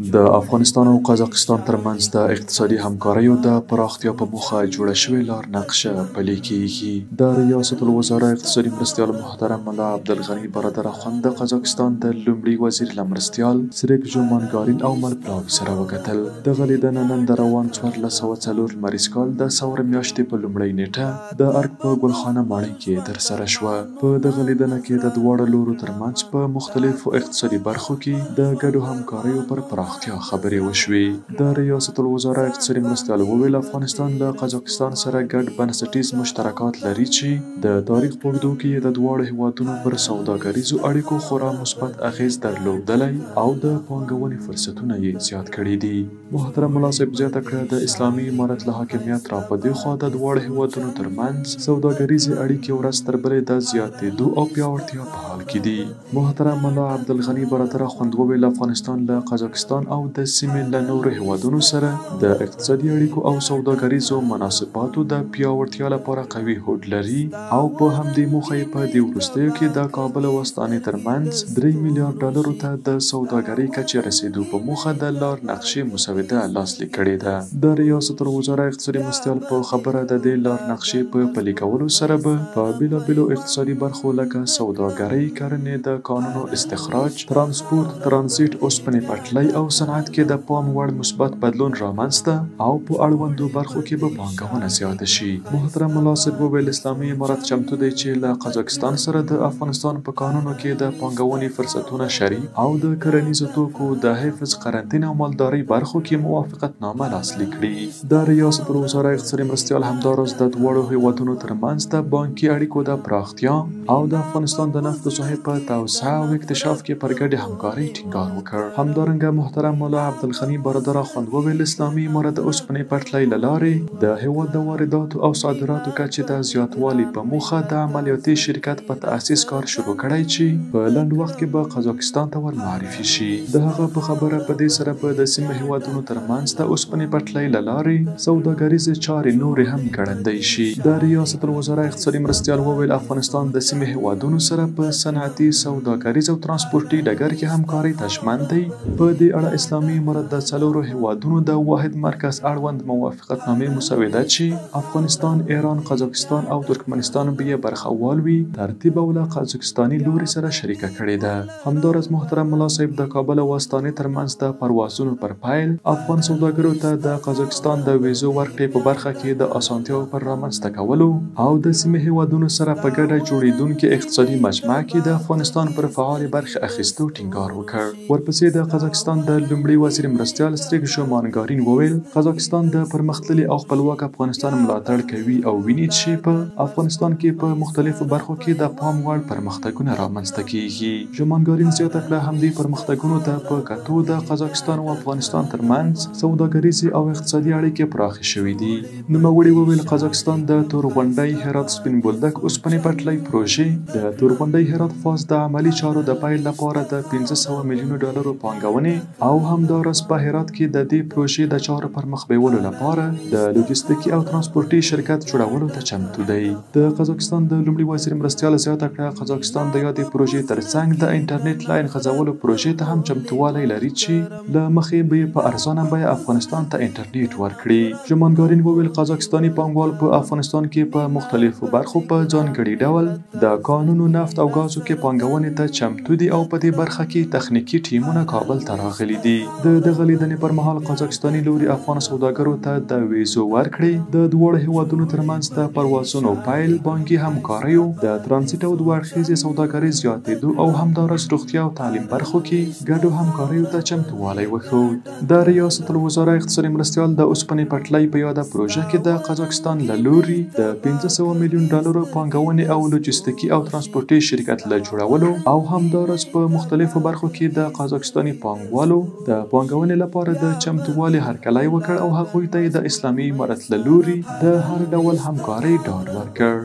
د افغانستان او قزاقستان ترمنځ د اقتصادي همکاریو د پراختیا په موخه جوړه شوې لار نقشه پلي کیږي. د ریاست الوزراء اقتصادي مرستیال محترم ملا عبدالغني برادر اخوند د قزاقستان د لومړي وزیر له مرستیال سریک ژومانګارین او مل پلاوي سره وکتل. دغه لیدنه نن د روان 1404 لمریز کال د ثور میاشتې په لومړۍ نیټه د ارګ په ګلخانه ماڼۍ کې ترسره شوه. په دغه لیدنه کې د دواړو لورو ترمنځ په مختلفو اقتصادي برخو کې د ګډو همکاریو پر پراختیا خبرې وشوې. د ریاست الوزراء اقتصادي مرستیال وویل، افغانستان له قزاقستان سره ګډ بنسټیز مشترکات لري چې د تاریخ په اوږدو کې یې د دواړو هیوادونو پر سوداګریزو اړیکو خورا مثبت اغېز درلودلی او د پانګونې فرصتونه یې زیات کړي دي. محترم ملا صاحب زیاته کړه، د اسلامي امارت له حاکمیت را په دې خوا د دواړو هیوادونو ترمنځ سوداګریزې اړیکې ورځ تر بلې د زیاتېدو او پیاوړتیا په حال کې دي. محترم ملا عبدالغني برادر اخوند وویل، افغانستان له قزاقستان او د سیمې له نورو هیوادونو سره د اقتصادي اړیکو او سوداګریزو مناسباتو د پیاوړتیا لپاره قوي هوډ لري او په همدې موخه یې په دې وروستیو کې د کابل او استانې ترمنځ 3 میلیارډ ډالرو ته د سوداګرۍ کچې رسېدو په موخه د لار نقشې مسوده لاسلیک کړې ده. د ریاست الوزراء اقتصادي مرستیال په خبره، د دې لار نقشې په پلي کولو سره به په بېلابېلو اقتصادي برخو لکه سوداګرۍ، کرنې، د کانونو استخراج، ترانسپورت، ترانزیټ، اوسپنې پټلۍ او صنعت کې د پام وړ مثبت بدلون رامنځته او په اړوندو برخو کې به پانګونه زیاته شي. محترم ملا صاحب وویل، اسلامي امارت چمتو دی چې له قزاقستان سره د افغانستان په کانونو کې د پانګونې فرصتونه شریک او د کرنیزو توکو د حفظ، قرنطین او مالدارۍ برخو کې موافقتنامه لاسلیک کړي. د ریاست الوزراء اقتصادي مرستیال همداراز د دواړو هیوادونو ترمنځ د بانکي اړیکو د پراختیا او د افغانستان د نفتو ساحې په توسعه او اکتشاف کې پر ګډې همکارۍ ټینګار وکړ. همدارنګه محترم ملا عبدالغني برادر اخوند وویل، اسلامي امارت د اوسپنې پټلۍ له لارې د هیواد د وارداتو او صادراتو کچې د زیاتوالي په موخه د عملیاتي شرکت په تأسیس کار شروع کړی چې په لنډ وخت کې به قزاقستان ته ور معرفي شي. د هغه په خبره، په دې سره به د سیمې هیوادونو ترمنځ د اوسپنې پټلۍ له لارې سوداګریزې چارې نورې هم ګړندۍ شي. د ریاست الوزراء اقتصادي مرستیال وویل، افغانستان د سیمې هیوادونو سره په صنعتي، سوداګریز او ترانسپورتي ډګر کې همکارۍ ته ژمن دی. په دې اړه اسلامي امارت د څلورو هیوادونو د واحد مرکز اړوند موافقتنامې مسوده چې افغانستان، ایران، قزاقستان او ترکمنستان به یې برخوال وي، ترتیب او له قزاقستاني لوري سره شریکه کړې ده. همداراز محترم ملا صاحب د کابل او استانې ترمنځ د پروازونو پر پیل، افغان سوداګرو ته د قزاقستان د ویزو ورکړې په برخه کې د اسانتیاو پر رامنځته کولو او د سیمې هیوادونو سره په ګډه جوړېدونکې اقتصادي مجمع کې د افغانستان پر فعالې برخې اخیستو ټینګار وکړ. ورپسې د قزاقستان د لومړي وزیر مرستیال سریک ژومانګارین وویل، قزاقستان د پرمختللي او خپلواک افغانستان ملاتړ کوي او ویني چې په افغانستان کې په مختلفو برخو کې د پام وړ پرمختګونه رامنځته کیږي. ژومانګارین زیاته کړه، همدې پرمختګونو ته په کتو د قزاقستان او افغانستان ترمنځ سوداګریزې او اقتصادي اړیکې پراخې شوې دي. نوموړي وویل، قزاقستان د تورغونډۍ هرات سپین بولدک اوسپنې پټلۍ پروژې د تورغونډۍ هرات فاز د عملي چارو د پیل لپاره د 500 میلیونو ډالرو پانګونې او همداراز په هرات کې د دې پروژې د چارو پر مخ بیولو لپاره د لوجستیکي او ترانسپورتي شرکت جوړولو ته چمتو دی. د قزاقستان د لومړي وزیر مرستیال زیاته کړه، قزاقستان د یادې پروژې ترڅنګ د انټرنیټ لاین غځولو پروژې ته هم چمتووالی لري چې له مخې به یې په ارزانه بیه افغانستان ته انټرنیټ ورکړي. ژومانګارین وویل، قزاقستاني پانګوال په افغانستان کې په مختلفو برخو په ځانګړي ډول د کانونو، نفت او ګازو کې پانګونې ته چمتو دي او په دې برخه کې تخنیکي ټیمونه کابل ته راغلي دي. د دغه لیدنې پر مهال قزاقستاني لوري افغان سوداګرو ته د ویزو ورکړې، د دواړو هیوادونو ترمنځ د پروازونو پیل، بانکي همکاریو، د ترانزیټ او دوه اړخیزې سوداګرۍ زیاتېدو او همداراز روغتیا او تعلیم برخو کې ګډو همکاریو ته چمتووالی وښود. د ریاست الوزراء اقتصادي مرستیال د اوسپنې پټلۍ په یاده پروژه کې د قزاقستان له لوري د 500 میلیون ډالرو پانګونې او لوجستیکي او ترانسپورتي شرکت له جوړولو او همداراز په مختلفو برخو کې د قزاقستاني پانګوالو د پانګونې لپاره د چمتووالي هرکلی وکړ او هغوی ته یې د اسلامي امارت له لوري د هر ډول همکارۍ ډاډ ورکړ.